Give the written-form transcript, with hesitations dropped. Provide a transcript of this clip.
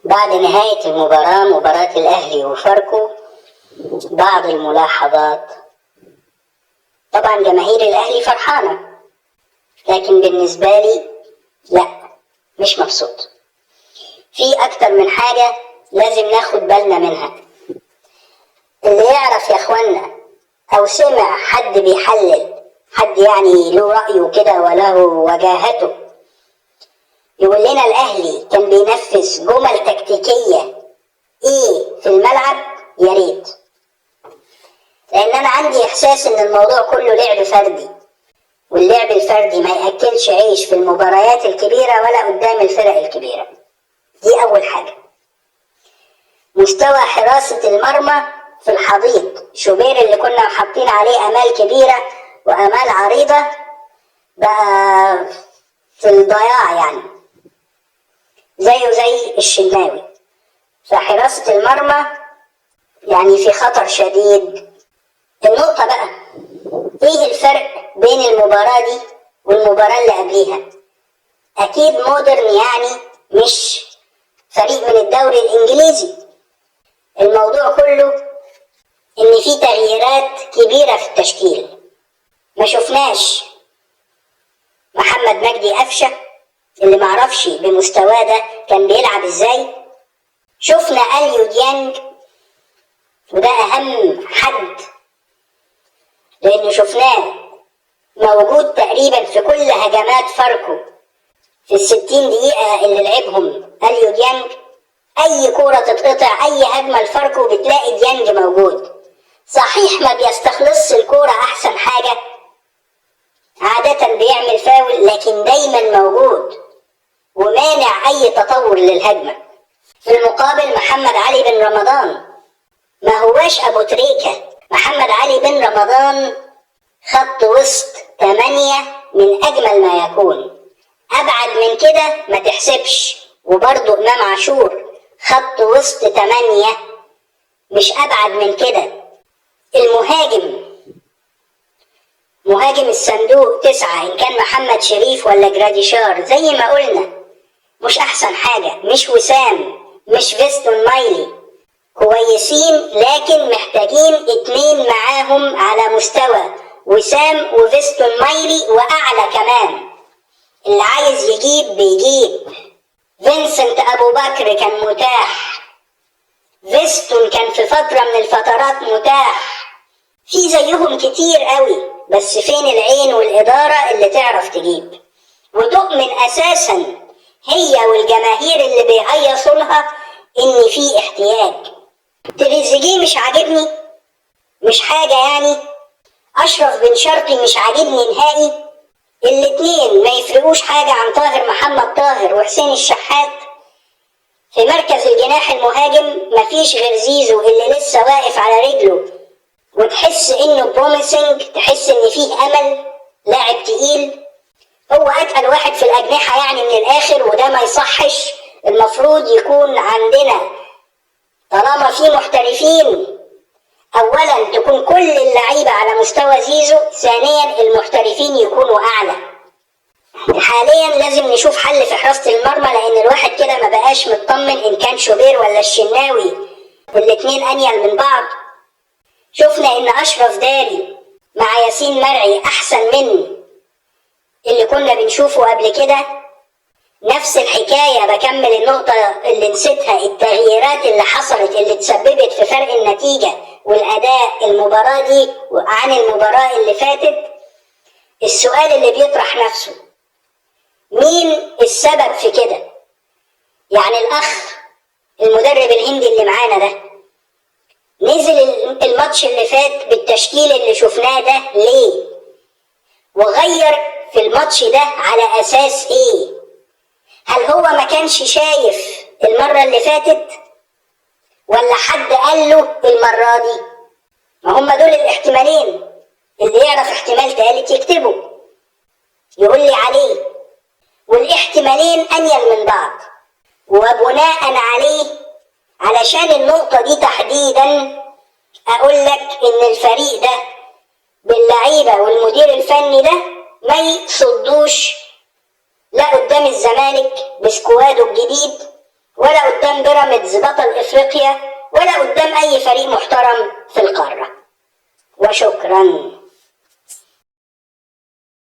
بعد نهاية المباراة، مباراة الأهلي وفاركو، بعض الملاحظات. طبعا جماهير الأهلي فرحانة، لكن بالنسبة لي لا، مش مبسوط. في أكتر من حاجة لازم ناخد بالنا منها. اللي يعرف يا اخوانا أو سمع حد بيحلل، حد يعني له رأيه كده وله وجاهته، يقول لنا الأهلي كان بينفذ جمل تكتيكية إيه في الملعب، يا ريت. لأن أنا عندي إحساس إن الموضوع كله لعب فردي، واللعب الفردي ما يأكلش عيش في المباريات الكبيرة ولا قدام الفرق الكبيرة. دي أول حاجة. مستوى حراسة المرمى في الحضيض، شوبير اللي كنا حاطين عليه آمال كبيرة وآمال عريضة بقى في الضياع، يعني زيه زي الشناوي. فحراسة المرمى يعني في خطر شديد. النقطة بقى، ايه الفرق بين المباراة دي والمباراة اللي قبليها؟ اكيد مودرن يعني مش فريق من الدوري الانجليزي. الموضوع كله ان في تغييرات كبيرة في التشكيل. ما شفناش محمد مجدي قفشة اللي معرفش بمستواه ده كان بيلعب ازاي. شفنا اليو ديانج، وده اهم حد لانه شفناه موجود تقريبا في كل هجمات فاركو في 60 دقيقة اللي لعبهم اليو ديانج. اي كورة تتقطع، اي هجمة لفاركو بتلاقي ديانج موجود. صحيح ما بيستخلصش الكورة احسن حاجة، عادة بيعمل فاول، لكن دايما موجود ومانع اي تطور للهجمة. في المقابل محمد علي بن رمضان ما هواش ابو تريكة. محمد علي بن رمضان خط وسط 8 من اجمل ما يكون، ابعد من كده ما تحسبش. وبرضه امام عاشور خط وسط 8 مش ابعد من كده. المهاجم، مهاجم الصندوق 9، ان كان محمد شريف ولا جراديشار زي ما قلنا مش احسن حاجة، مش وسام، مش فيستون مايلي، كويسين لكن محتاجين 2 معاهم على مستوى وسام وفيستون مايلي واعلى كمان. اللي عايز يجيب بيجيب. فينسنت ابو بكر كان متاح، فيستون كان في فترة من الفترات متاح، في زيهم كتير قوي، بس فين العين والإدارة اللي تعرف تجيب وتؤمن أساسا هي والجماهير اللي بيهيصوا لها إن في احتياج. تريزيجيه مش عاجبني، مش حاجة يعني. أشرف بن شرقي مش عاجبني نهائي. الاتنين ما يفرقوش حاجة عن طاهر محمد طاهر وحسين الشحات. في مركز الجناح المهاجم مفيش غير زيزو اللي لسه واقف على رجله، وتحس انه promising، تحس ان فيه امل، لاعب تقيل، هو اتقل واحد في الاجنحه يعني من الاخر، وده ما يصحش. المفروض يكون عندنا طالما في محترفين، اولا تكون كل اللعيبه على مستوى زيزو، ثانيا المحترفين يكونوا اعلى. حاليا لازم نشوف حل في حراسه المرمى، لان الواحد كده ما بقاش مطمن ان كان شوبير ولا الشناوي، الاتنين انيل من بعض. شفنا ان اشرف داري مع ياسين مرعي احسن من اللي كنا بنشوفه قبل كده. نفس الحكاية، بكمل النقطة اللي نسيتها، التغييرات اللي حصلت اللي تسببت في فرق النتيجة والأداء المباراة دي عن المباراة اللي فاتت. السؤال اللي بيطرح نفسه، مين السبب في كده؟ يعني الأخ المدرب الهندي اللي معانا ده نزل الماتش اللي فات بالتشكيل اللي شفناه ده ليه؟ وغير في الماتش ده على أساس إيه؟ هل هو ما كانش شايف المرة اللي فاتت ولا حد قال له المرة دي؟ ما هم دول الاحتمالين، اللي يعرف احتمال تالت يكتبه يقول لي عليه. والاحتمالين أنيل من بعض، وبناء عليه علشان النقطة دي تحديدا أقول لك إن الفريق ده باللعيبة والمدير الفني ده ما يصدوش لا قدام الزمالك بسكواده الجديد ولا قدام قدام بيراميدز بطل افريقيا ولا قدام اي فريق محترم في القارة. وشكرا.